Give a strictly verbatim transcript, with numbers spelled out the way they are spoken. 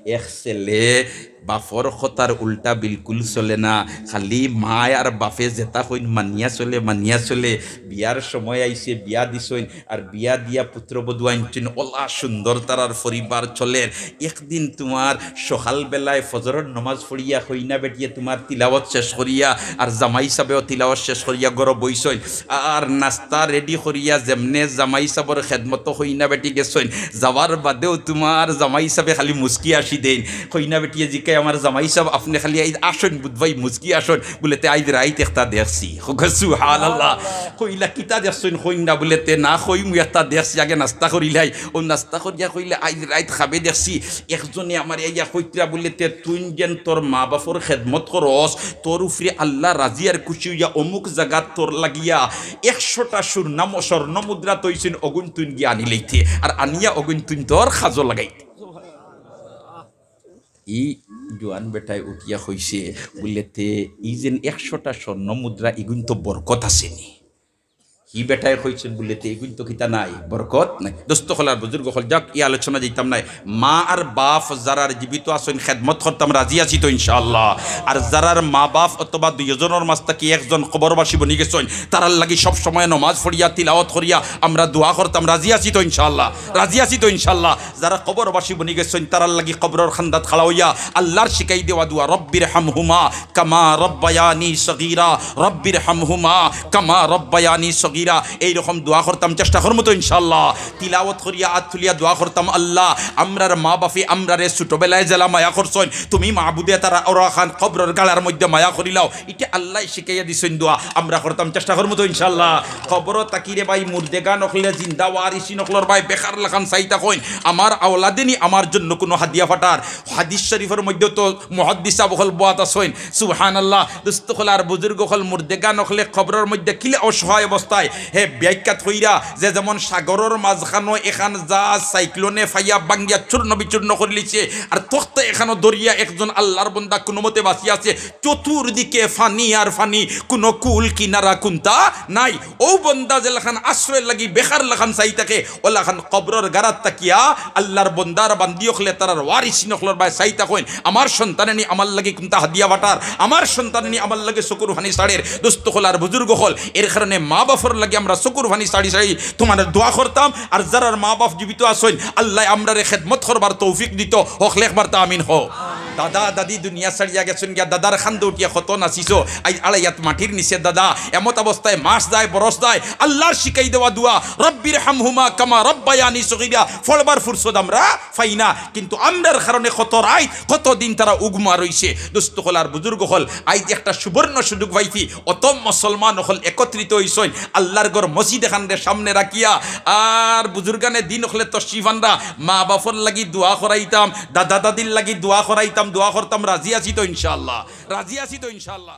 এক ছেলে বাফর কথার উল্টা বিলকুল চলে না, খালি মায় আর বাফে যেতা কইন মানিয়া চলে, মানিয়া চলে। বিয়ার সময় আইছে, বিয়া দিছইন, আর বিয়া দিয়া পুত্রবধূ আনছইন, অলা সুন্দর তারার পরিবার চলের। একদিন তুমার সকালবেলায় ফজরর নমাজ পড়িয়া কইনা বেটিয়ে তুমার তিলাওয়াত শেষ করিয়া আর জামাই সাবেও তিলাওয়াত শেষ করিয়া ঘরো বইছইন, আর নাস্তা রেডি করিয়া যেমনে জামাই সাবর খেদমতো কইনা বেটি গেছইন, যাওয়ার বাদেও তুমার জামাই সাবে খালি মুচকি আসি দেইন। কইনা বেটিয়ে জিকায়, "আমার জামাই সাব, আপনে খালি আইজ আসইন বুধবাই মুচকি আসইন।" বুলে, "তে আইজ রাইত একটা দেখছি।" কউক্কা সুবহানাল্লাহ। কইলা, "কিতা দেখছইন কইন না?" বুলে, "তে না কইমু, একটা দেখছি, আগে নাস্তা করিলাই।" অউ নাস্তা করিয়া কইলে, "আইজ রাইত খাবে দেখছি, একজনে আমারে আইয়া কইতরা বুলে, তে তুইন যেন তোর মা বাফর খেদমত করস, তোর উপরে আল্লাহ রাজি আর খুশি অইয়া অমুক জাগাত তোর লাগিয়া একশোটা স্বর্ণ, স্বর্ণ মুদ্রা থইছইন, অগুন তুইন গিয়া আনিলাইতে, আর আনিয়া অগুন তুইন তোর কাজো লাগাইতে।" ই জোয়ান বেটায় উঠিয়া কইছে বুলে, "তে ই যেন একশোটা স্বর্ণ মুদ্রা, ইগুন তো বরকত আছে নি।" ই বেটায় কইছইন বুলে, "তে ইগুন তো কিতা নাই, বরকত নাই।" দোস্ত অকল আর বুজুর্গ অকল, যাউক, ই আলোচনা যাইতাম নায়। মা আর বাফ যারার জীবিত আছইন, খেদমত করতাম রাজি আছি তো ইনশাআল্লাহ। আর যারার মা বাফ অথবা দুইজনর মাঝ থাকি একজন কবরবাসী বনি গেছইন, তারার লাগি সব সময় নমাজ পড়িয়া, তিলাওয়াত করিয়া আমরা দোয়া করতাম রাজি আছি তো ইনশাআল্লাহ, রাজি আছি তো ইনশাআল্লাহ। যারা কবরবাসী বনি গেছইন, তারার লাগি কবরর কান্দাত খাড়া অইয়া আল্লার শিখাই দেওয়া দোয়া, "রব্বির হামহুমা কামা রব্বায়ানি সগীরা, রব্বির হামহুমা কামা রব্বায়ানি সগীরা।" এইরকম দোয়া করতাম, চেষ্টা করমু তো ইনশাআল্লাহ। তিলাওয়াত করিয়া, আত তুলিয়া দোয়া করতাম, "আল্লাহ, আমরার মা বাফে আমরারে ছোটবেলায় যেলা মায়া করছইন, তুমি মাবুদে তারার অখান কবরর গাড়ার মধ্যে মায়া করিলাও।" ইটা আল্লায় শিখাইয়া দিছইন দোয়া, আমরা করতাম, চেষ্টা করমু তো ইনশাআল্লাহ। কবরো থাকি রে ভাই, মুর্দেগান অকলে জিন্দা ওয়ারিসিন অকলর বায় বেখার লাখান চাই থাকইন, আমার আওলাদে নি আমার জন্য কুনু হাদিয়া ফাটার। হাদিস শরীফর মধ্যে তো মুহাদ্দিস সাব অকল বওয়াত আছইন, সুবহানাল্লাহ। দোস্ত অকল আর বুজুর্গ অকল, মুর্দেগান অকলে কবরর মধ্যে কিলা অসহায় অবস্থায় হে ব্যাখ্যাত কইরা, যে যেমন সাগরর মাঝখানো এখান জাহাজ সাইক্লোনে ফাইয়া ভাঙ্গিয়া চূর্ণ বিচূর্ণ করিলিছে, আর তখতে এখানো দরিয়া একজন আল্লার বন্দা কুনুমতে বাঁচিয়া আছে, চতুর্দিকে ফানি আর ফানি, কুনু কুল কিনারা কুন্তা নাই। অউ বন্দা যেলাখান আশ্রয় লাগি বেখার লাখান চাই থাকে, অলাখান কবরর গাড়াত থাকিয়া আল্লার বন্দার বান্দি অকলে, তারার ওয়ারিসিন অকলর বায় চাই থাকইন, আমার সন্তানে নি আমার লাগি কুন্তা হাদিয়া ফাটার, আমার সন্তানে নি আমার লাগি চকুর ফানি ছাড়ের। দোস্ত অকল আর বুজুর্গ অকল, এর কারণে মা বাফর লাগি আমরা চকুর ফানি ছাড়ি ছাড়ি তুমার দোয়া করতাম। আর যারার মা বাফ জীবিত আছইন, আল্লায় আমরারে খেদমত করবার তৌফিক দিতো, হকলে একবার তা আমিন কও। দাদা দাদি দুনিয়া ছাড়িয়া গেছইন গিয়া, দাদার কান্দো উঠিয়া কত নাচিছো, আইজ আড়াইয়াত মাটির নিচে দাদা, এমত অবস্থায় মাস যায়, বরস যায়, আল্লার শিখাই দেওয়া দোয়া, "রব্বির হামহুমা কামা রব্বায়ানি সগীরা" পড়বার ফুরসত আমরা পাই না, কিন্তু আমরার কারণে কত রাইত, কত দিন তারা উঘুমা রইছে। দোস্ত অকল আর বুজুর্গ অকল, আইজ একটা সুবর্ণ সুযোগ পাইছি, অত মুসলমান অকল একত্রিত অইছইন, আল্লার ঘর মসজিদ এখানরে সামনে রাখিয়া, আর বুজুর্গানে দিন অকলে তশরিফ আনরা, মা বাফর লাগি দোয়া করাইতাম, দাদা দাদির লাগি দোয়া করাইতাম, দোয়া করতাম, রাজি আছি তো ইনশাআল্লাহ, রাজি আছি তো ইনশাআল্লাহ।